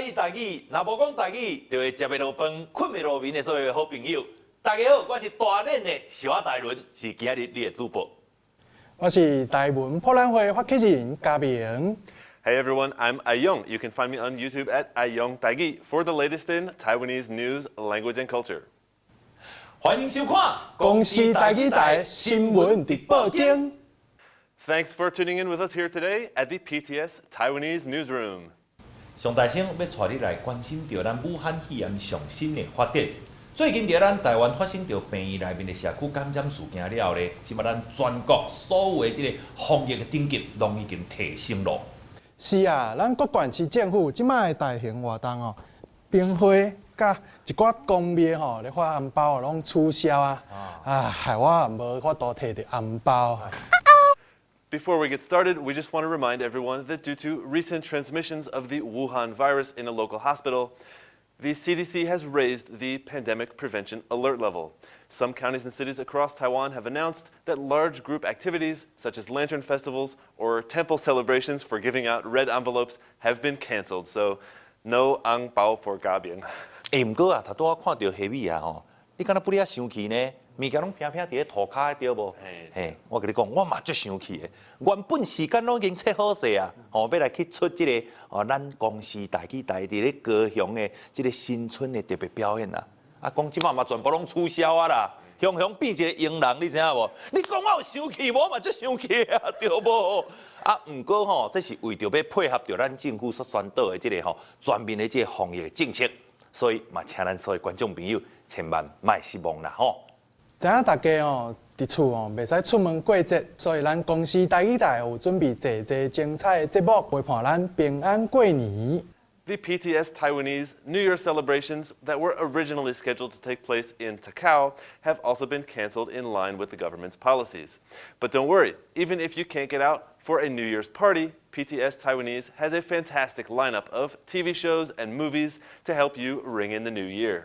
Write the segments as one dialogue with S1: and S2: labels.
S1: 語台語，若無講台語，就會食袂落飯、睏袂落眠的所有好朋友。大家好，我是大練的小阿大倫，是今日你的主播。
S2: 我是台文博覽會發起人嘉明。
S3: Hey everyone, I'm Ayong. You can find me on YouTube at Ayong 台語 for the latest in Taiwanese news, language, and culture.
S1: 歡迎收看《
S2: 公視台語台新聞直播間》。
S3: Thanks for tuning in with us here today at the PTS Taiwanese Newsroom.
S1: 上大聲欲帶你來關心著咱武漢肺炎上新的發展。最近佇咱台灣發生著病院內面的社區感染事件了後咧，這擺咱全國所有的這個防疫的等級攏已經提升咯。
S2: 是啊，咱各縣市政府這擺的大型活動哦，燈會佮一寡公廟吼咧發紅包攏取消啊，啊，害我也無法度提著紅包。
S3: Before we get started, we just want to remind everyone that due to recent transmissions of the Wuhan virus in a local hospital, the CDC has raised the pandemic prevention alert level. Some counties and cities across Taiwan have announced that large group activities, such as lantern festivals or temple celebrations for giving out red envelopes, have been canceled. So, no 紅包 for 嘉明。
S1: 欸，毋過啊，頭拄仔看著蝦米啊吼，你敢若不哩遐生氣呢？物件攏平平佇咧塗跤對無？嘿，我共你講，我嘛足生氣的。原本時間攏已經設好勢啊，吼，欲來去出這個哦，咱公視台語台佇咧高雄的這個新春的特別表演啊。啊，講這擺嘛全部攏取消啊啦，雄雄變一個英人，你知影無？你講我有生氣無？我嘛足生氣啊，對無？啊，毋過吼，這是為著欲配合著咱政府所宣導的這個吼全面的這個防疫的政策，所以嘛，請咱所有觀眾朋友千萬莫失望啦吼。
S2: 知影大家吼佇厝吼袂使出門過節，所以咱公視台語台有準備濟濟精彩的節目陪伴咱平安過年。
S3: The PTS Taiwanese New Year celebrations that were originally scheduled to take place in Takao have also been canceled in line with the government's policies. But don't worry, even if you can't get out for a New Year's party, PTS Taiwanese has a fantastic lineup of TV shows and movies to help you ring in the new year.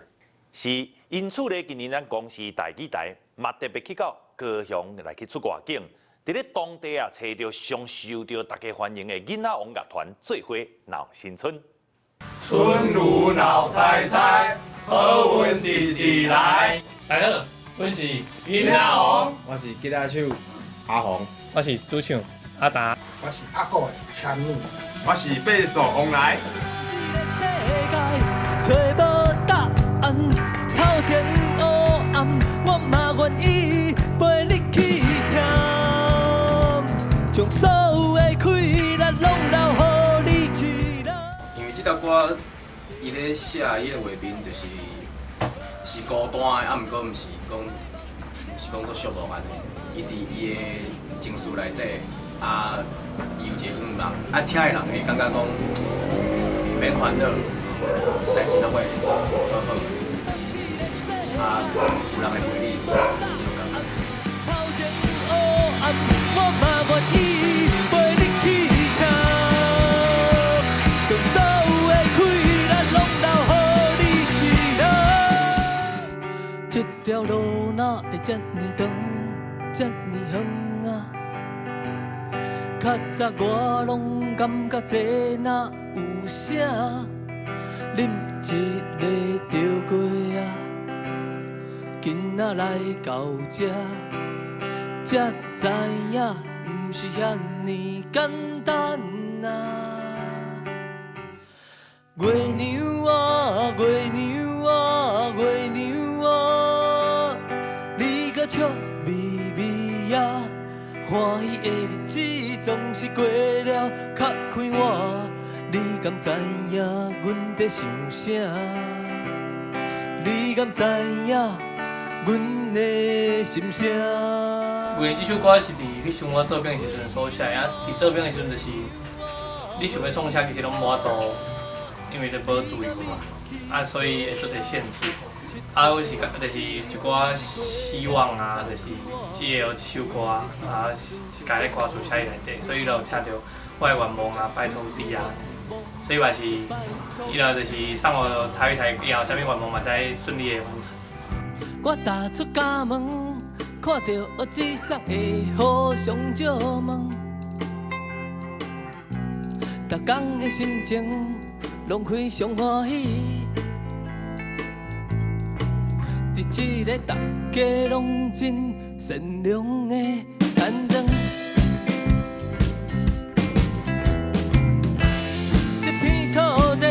S1: 是，因此咧，今年咱公視台語台嘛特別去到高雄來去出外景，佇咧當地啊，揣著上受著大家歡迎的囡仔王樂團做伙鬧新春。
S4: 春如鬧彩彩，好運直直來。
S5: 大家好，阮是囡仔王，
S6: 我是吉他手阿紅，
S5: 我是主唱阿達，
S7: 我是拍鼓的千女，
S4: 我是貝斯王來。
S8: 這個世界揣無答案，頭前烏暗，我嘛願意陪你去忝，將所有的氣力攏留予你一人。
S6: 因為這首歌，伊咧寫伊的畫面就是是孤單的，啊，毋過毋是講做寂寞按呢。伊佇伊的情緒內底，啊，伊有一個願望，啊，聽的人會感覺講免煩惱，代誌攏會好好，啊，有人會陪你，這種感覺。
S8: 頭前烏暗，我嘛願意陪你去忝，將所有的氣力攏留予你一人。這條路哪會這呢長，這呢遠啊？較早我攏感覺這哪有啥，啉一个就過啊，今仔來到這，才知影毋是遐爾簡單啊。月娘啊，月娘啊，月娘啊，你敢笑眯眯啊？歡喜的日子總是過了較快活，你敢知影阮佇想啥？你敢知影阮的心聲？
S5: 月娘這首歌是佇彼時陣我做兵的時陣所寫的，啊，佇做兵的時陣就是你想欲創啥，其實攏無法度，因為就無自由嘛，啊，所以會做一個限制。啊，我是就是一寡希望啊，就是藉由這首歌啊，是共咧歌詞寫佇內底，所以就有聽著我的願望啊，拜託你啊，所以嘛是，以後就是送予台語台以後啥物願望嘛會使順利的完成。
S8: 我踏出家門，看著芷送的互相借問，逐工的心情攏非常歡喜。佇這个大家攏真善良的田莊，這片土地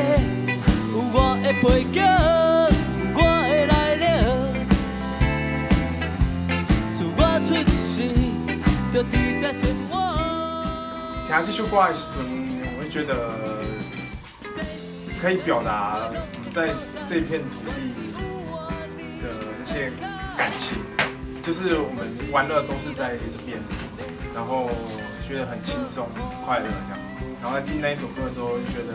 S8: 有我的背景，有我的來歷。自我出世，就佇這生活。
S4: 聽這首歌的時陣，我會覺得可以表達在這片土地的那些感情，就是我們玩樂都是在這邊，然後覺得很輕鬆快樂這樣。然後在聽那一首歌的時候，就覺得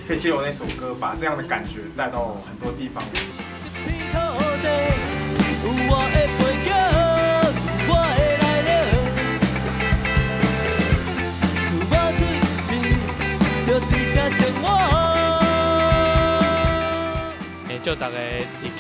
S4: 可以借由那首歌，把這樣的感覺帶到很多地方。
S8: 這片土地有我的背景，有我的來歷。自我出世，就佇這生活。
S5: 會祝大家佇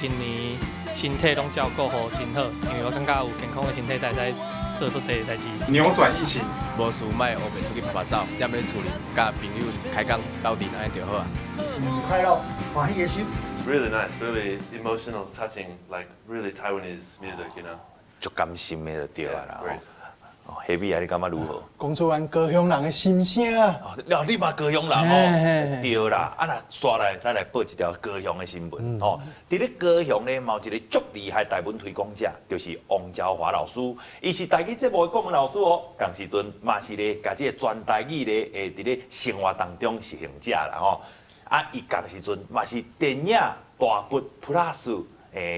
S5: 今年身體攏照顧好真好，因為我感覺有健康的身體才會使做足濟代誌。
S4: 扭轉疫情，
S6: 無事莫烏白出去趴趴走，踮咧厝裡佮朋友開講鬥陣按呢就好啊。
S7: 新年快樂，歡喜的心。
S3: Really nice, really emotional, touching, like really Taiwanese music.
S1: 足甘心的就對啊啦。
S3: Yeah, great.
S1: 哦，彼米啊，你感覺如何？
S2: 講出阮高雄人的心聲啊！
S1: 哦，你嘛高雄人哦，對啦，啊若煞來，咱來報一條高雄的新聞吼。佇咧高雄咧，嘛有一個足厲害台文推廣者，就是王昭華老師，伊是台語節目的顧問老師哦。仝時陣嘛是咧，共這個全台語咧，會佇咧生活當中實行者啦吼。啊，伊仝時陣嘛是電影《大骨 Plus》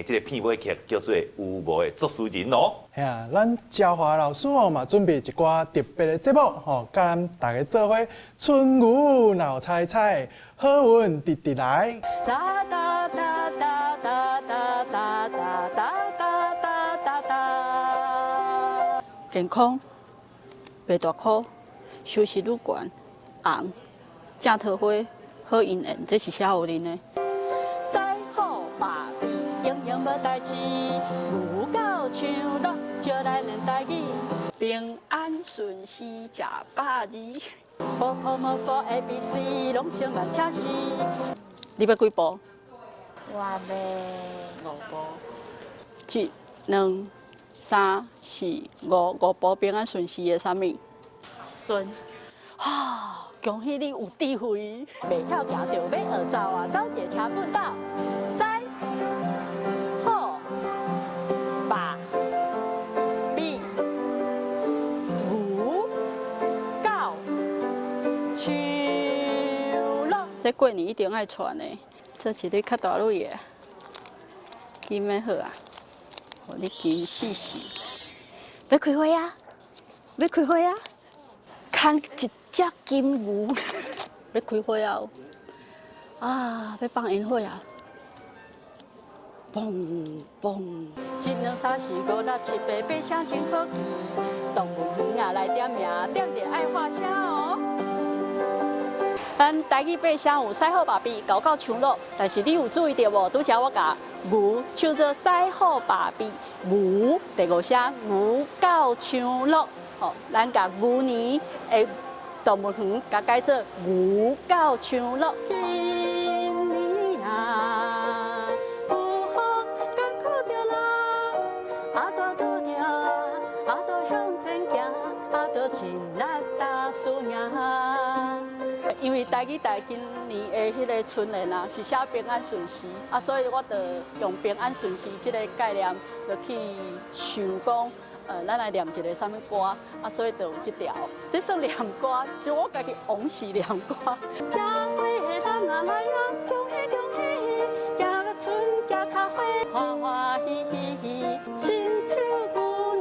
S1: 這个片尾曲叫做《有無》的作詞人哦。
S2: 嘿啊，咱昭華老師哦嘛準備一寡特別的節目吼，佮咱大家做伙春牛鬧彩彩，好運直直來。
S9: 噠噠噠噠噠噠噠噠噠噠噠噠。
S10: 健康，袂大箍，收視率懸，紅，正桃花，好姻緣，這是寫予恁的。西好爸比，樣樣無代誌，牛狗唱樂，招來練台語，平安順遂食百二，波波摩波 A B C，攏先慢車死。你欲幾步？
S9: 我欲五步。
S10: 一、兩、三、四、五，五步平安順遂的啥物？
S9: 順。
S10: 啊！恭喜你有智慧，袂曉行就欲學走啊，走一個車畚斗，西好爸比牛狗唱樂。這過年一定愛傳的，這一个較大蕊的，金的好啊，予你金試試。欲開花啊！欲開花啊！牽一隻金牛，欲開花啊！啊，欲放煙火啊！嘣嘣！一兩三四五六七八，八聲真好記。動物園啊來點名，點著愛喊聲哦。咱台語八聲有西好爸比，猴狗唱樂，但是你有注意著無？拄才我共牛唱做西好爸比，牛第五聲牛狗唱樂。吼，咱共牛年的動物園，共改做牛狗唱樂。今年啊，有雨艱苦著啦，啊都拄著啊，都向前行，啊都盡力打輸贏。因為台語台今年的彼个春聯啊，是寫平安順遂啊，所以我就用平安順遂這個概念，就去想講，咱來念一个啥物歌啊，所以就有這條，這算念歌，是我家己往事念歌。這幾个人啊來啊，恭喜恭喜，行春行較花，歡歡喜喜，新兔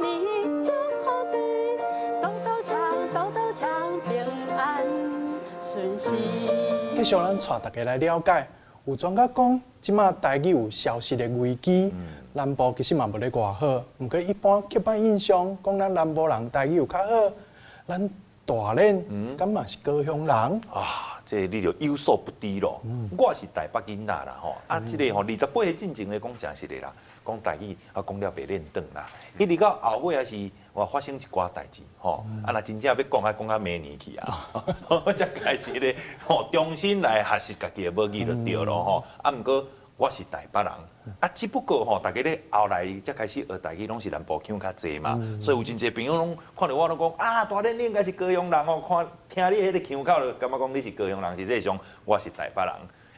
S10: 牛年祝福你，咚咚鏘，咚咚鏘，平安順遂。
S2: 繼續咱帶大家來了解，有專家講，這馬台語有消失的危機，南部其實嘛無咧偌好。毋過一般刻板印象講咱南部人台語有較好，咱大連敢嘛是高雄人？
S1: 啊，這你就有所不知咯。我是台北囡仔啦吼，啊，這个吼28歲進前咧講誠實的啦。講台語啊，講了袂輪轉啦。一直到後尾也是我發生一寡代誌吼，啊若真正欲講，愛講到明年去啊，才開始咧吼，重新來學習家己的母語就對咯吼。啊，毋過我是台北人，啊，只不過吼，大家咧後來才開始學台語，攏是南部腔較濟嘛，所以有真濟朋友攏看著我攏講啊，大練你應該是高雄人哦，看聽你彼个腔口就感覺講你是高雄人，實際上我是台北人。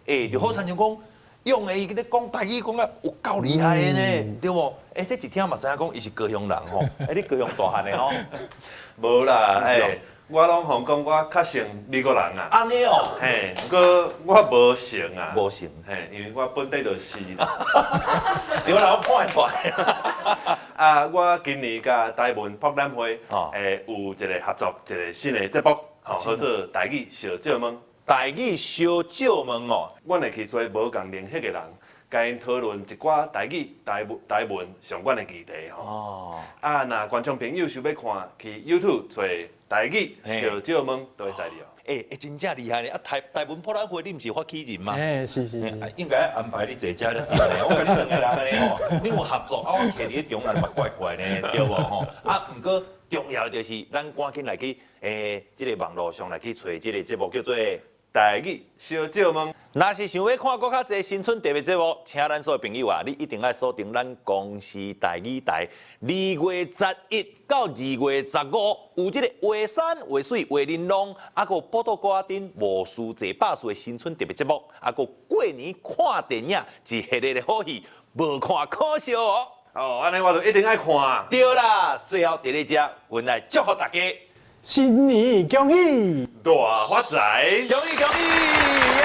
S1: 欸，就好親像講，用的伊咧講台語講甲有夠厲害的呢，對無？欸，這一聽嘛知影講伊是高雄人吼，欸，你高雄大漢的吼？
S3: 無啦，欸，我攏予人講我較像美國人啊。
S1: 按呢哦。
S3: 嘿，毋過我無像啊。
S1: 無像。
S3: 嘿，因為我本底就是。
S1: 對啦，我看會出來。
S3: 啊，我今年佮台文博覽會，欸，有一個合作，一個新的節目，吼，號做台語相借問。
S1: 台語相借問哦。
S3: 阮會去揣無仝領域的人，共𪜶討論一寡台語、台文、台文相關的議題吼。啊，若觀眾朋友想欲看，去 YouTube 揣台語相借問都會使著。
S1: 欸欸，真正厲害呢！啊，台台文博覽會你毋是發起人嗎？
S2: 欸，是是是。
S1: 應該安排你坐遮才對呢。我共你兩个人按呢吼，你有合作啊，我徛佇咧中間嘛怪怪呢，對無吼？啊，毋過重要就是咱趕緊來去欸，這个網路上來去揣這个節目叫做
S3: 台語相借問。
S1: 若是想欲看閣較濟新春特別節目，請咱所有朋友啊，你一定愛鎖定咱公視台語台，2月11到2月15，有這个畫山畫水畫玲瑯，啊，閣有寶島歌仔頂無輸坐百事的新春特別節目，啊，閣過年看電影一系列的好戲，無看可惜哦。
S3: 哦，按呢我就一定愛看。
S1: 對啦，最後佇咧遮，阮來祝福大家
S2: 新年恭喜，
S3: 大發財，
S1: 恭喜恭喜！耶！